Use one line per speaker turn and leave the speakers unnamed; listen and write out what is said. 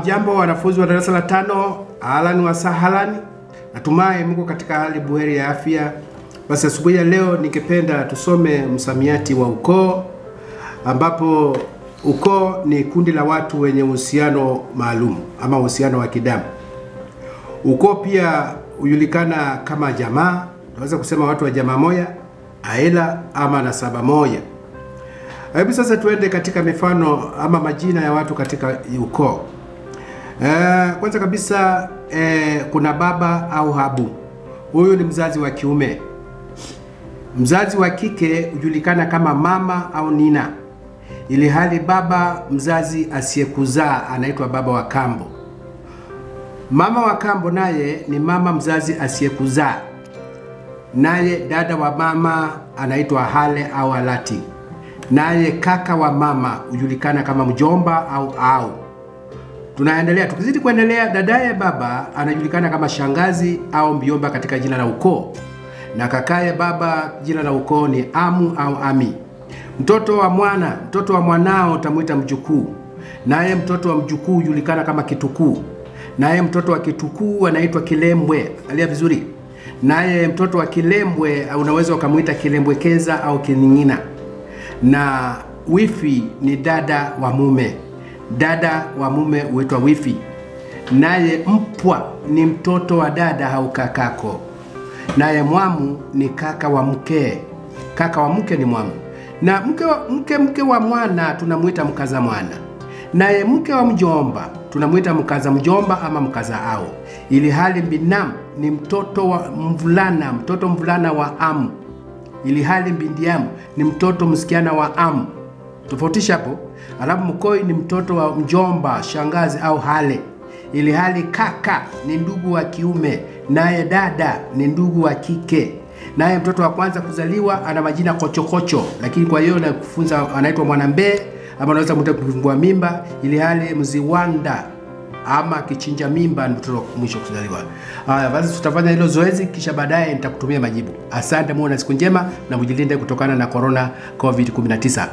Jambo wanafunzi wa darasa la 5, ahlan wa sahlan. Natumai mko katika hali buheri ya afya. Basi asubuhi ya leo ningependa tusome msamiati wa ukoo, ambapo ukoo ni kundi la watu wenye uhusiano maalum ama uhusiano wa kidamu. Ukoo pia hujulikana kama jamaa, tunaweza kusema watu wa jamaa moja, aila ama nasaba moja. Hebu sasa tuende katika mifano ama majina ya watu katika ukoo. Kwanza kabisa kuna baba au habu. Huyu ni mzazi wa kiume. Mzazi wa kike hujulikana kama mama au nina, ili hali baba mzazi asiyekuzaa anaitwa baba wa kambo. Mama wa kambo naye ni mama mzazi asiyekuzaa. Naye dada wa mama anaitwa hale au alati. Naye kaka wa mama hujulikana kama mjomba au au. Tunaendelea, tukizidi kuendelea, dadaye baba anajulikana kama shangazi au mjomba katika jina la ukoo. Na kakaye baba jina la ukoo ni amu au ami. Mtoto wa mwana, mtoto wa mwanao utamuita mjukuu. Naye mtoto wa mjukuu hujulikana kama kitukuu. Naye mtoto wa kitukuu anaitwa kilembwe. Angalia vizuri. Naye mtoto wa kilembwe unaweza ukamuita kilembwekeza au kining'ina. Na wifi ni dada wa mume. Dada wa mume huitwa wifi. Naye mpwa ni mtoto wa dada au kakako. Naye mwamu ni kaka wa mke. Kaka wa mke ni mwamu. Na mke wa mwana tunamuita mkaza mwana. Naye mke wa mjomba tunamuita mkaza mjomba ama mkaza ao. Ili hali binamu ni mtoto wa mvulana, mtoto mvulana wa amu. Ili hali bindiamu ni mtoto msichana wa amu. Tofautisha hapo. Alafu mkoi ni mtoto wa mjomba, shangazi au hale. Ili hali kaka ni ndugu wa kiume, naye dada ni ndugu wa kike. Naye mtoto wa kwanza kuzaliwa ana majina kochokocho, lakini kwa hiyo nakufunza anaitwa mwanambe ama unaweza kumwita kifungua mimba. Ili hali mziwanda ama kichinja mimba ni mtoto mwisho kuzaliwa. Haya basi tutafanya hilo zoezi kisha baadaye nitakutumia majibu. Asante, muone na siku njema na mjilinde kutokana na corona COVID-19.